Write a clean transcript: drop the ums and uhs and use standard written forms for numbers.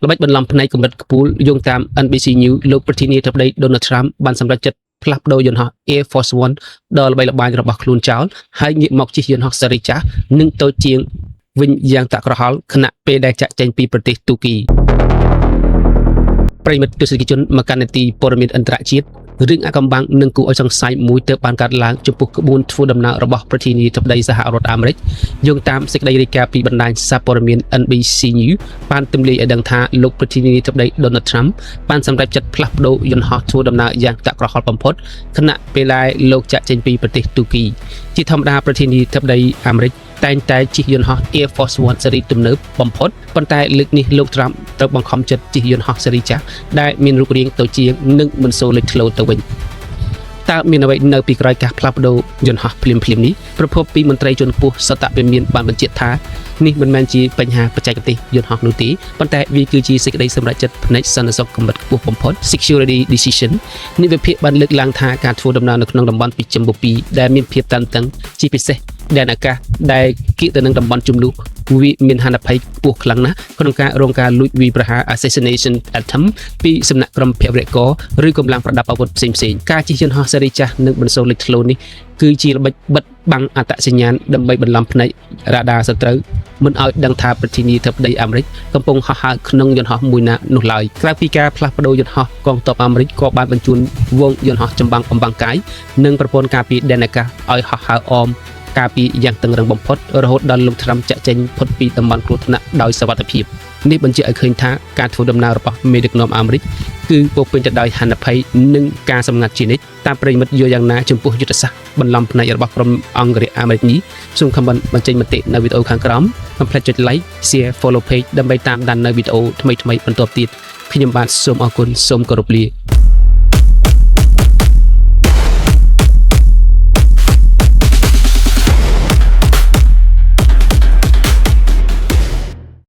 ល្បិចបន្លំភ្នែកកម្រិតខ្ពស់យោងតាម NBC News លោកប្រធានាធិបតី Donald Trump បានសម្រេចចិត្តផ្លាស់ប្ដូរយន្តហោះ Air Force One ដ៏ល្បីល្បាញរបស់ខ្លួនចោលហើយងាកមកជិះយន្តហោះស៊េរីចាស់និងតូចជាងវិញយ៉ាងតក់ក្រហល់ខណៈពេលដែលចាក់ចេញពីប្រទេសទូគីប្រិយមិត្តទស្សនិកជនមកកាន់នីតិព័ត៌មានអន្តរជាតិរឿងអាកំបាំងនិងគួរឲ្យសង្ស័យមួយទើបបានកើតឡើងចំពោះក្បួនធ្វើដំណើររបស់ប្រធានាធិបតីសហរដ្ឋអាមេរិកយោងតាមសេចក្តីរាយការណ៍ពីបណ្ដាញសារព័ត៌មាន NBC News បានទម្លាយឲ្យដឹងថាលោកប្រធានាធិបតី Donald Trump បានសម្រេចចិត្តផ្លាស់ប្ដូរយន្តហោះធ្វើដំណើរយ៉ាងតក់ក្រហល់បំផុតខណៈពេលដែលលោកចាក់ចេញពីប្រទេសទូគីជាធម្មតាប្រធានាធិបតីអាមេរិកតែងតែជិះយន្តហោះ Air Force One ស៊េរីទំនើបបំផុតប៉ុន្តែលើកនេះលោក Trump ត្រូវបង្ខំចិត្តជិះយន្តហោះស៊េរីចាស់ដែលមានរូបរាងតូចជាងនិងមិនសូវលេចធ្លោទៅវិញតើមានអ្វីនៅពីក្រោយការផ្លាស់ប្ដូរយន្តហោះភ្លាមៗនេះប្រភពពីមន្ត្រីជាន់ខ្ពស់សតវិមានបានបញ្ជាក់ថានេះមិនមែនជាបញ្ហាបច្ចេកទេសយន្តហោះនោះទេប៉ុន្តែវាគឺជាសេចក្តីសម្រេចចិត្តផ្នែកសន្តិសុខកម្រិតខ្ពស់បំផុត Security Decision នេះវិភាគបានលើកឡើងថាការធ្វើដំណើរនៅក្នុងតំបន់ពិជនបូព៌ាដែលមានភាពតានតឹងជាពិសេសដែនអាកាសដែលគៀកទៅនឹងតំបន់ជម្លោះវាមានហានិភ័យខ្ពស់ខ្លាំងណាស់ក្នុងការរងការលួចវាយប្រហារ assassination attempt ពីសំណាក់ក្រុមភេរវករឬកម្លាំងប្រដាប់អាវុធផ្សេងៗការជិះយន្តហោះស៊េរីចាស់និងបន្សូរលេចធ្លោនេះគឺជាល្បិចបិទបាំងអត្តសញ្ញាណដើម្បីបន្លំភ្នែករ៉ាដាសត្រូវមិនឲ្យដឹងថាប្រធានាធិបតីអាមេរិកកំពុងហោះហើរក្នុងយន្តហោះមួយណានោះឡើយក្រៅពីការផ្លាស់ប្ដូរយន្តហោះកងទ័ពអាមេរិកក៏បានបញ្ជូនហ្វូងយន្តហោះចម្បាំងអំបាំងកាយនិងប្រព័ន្ធការពារដែនអាកាសឲ្យហោះហើរអមការពារយ៉ាងតឹងរឹងបំផុតរហូតដល់លោកត្រាំចាក់ចេញផុតពីតំបន់គ្រោះថ្នាក់ដោយសុវត្ថិភាពនេះបញ្ជាក់ឲ្យឃើញថាការធ្វើដំណើររបស់មេដឹកនាំអាមេរិកគឺពោរពេញទៅដោយហានិភ័យនិងការសម្ងាត់ជានិច្ចតាមប្រិយមិត្តយល់យ៉ាងណាចំពោះយុទ្ធសាស្ត្របន្លំភ្នែករបស់ក្រុមអង្គរក្សអាមេរិកនេះសូម comment បញ្ចេញមតិនៅវីដេអូខាងក្រោមកុំភ្លេចចុច like share follow page ដើម្បីតាមដាននៅវីដេអូថ្មីៗបន្តទៀតខ្ញុំបាទសូមអរគុណសូមគោរពលា។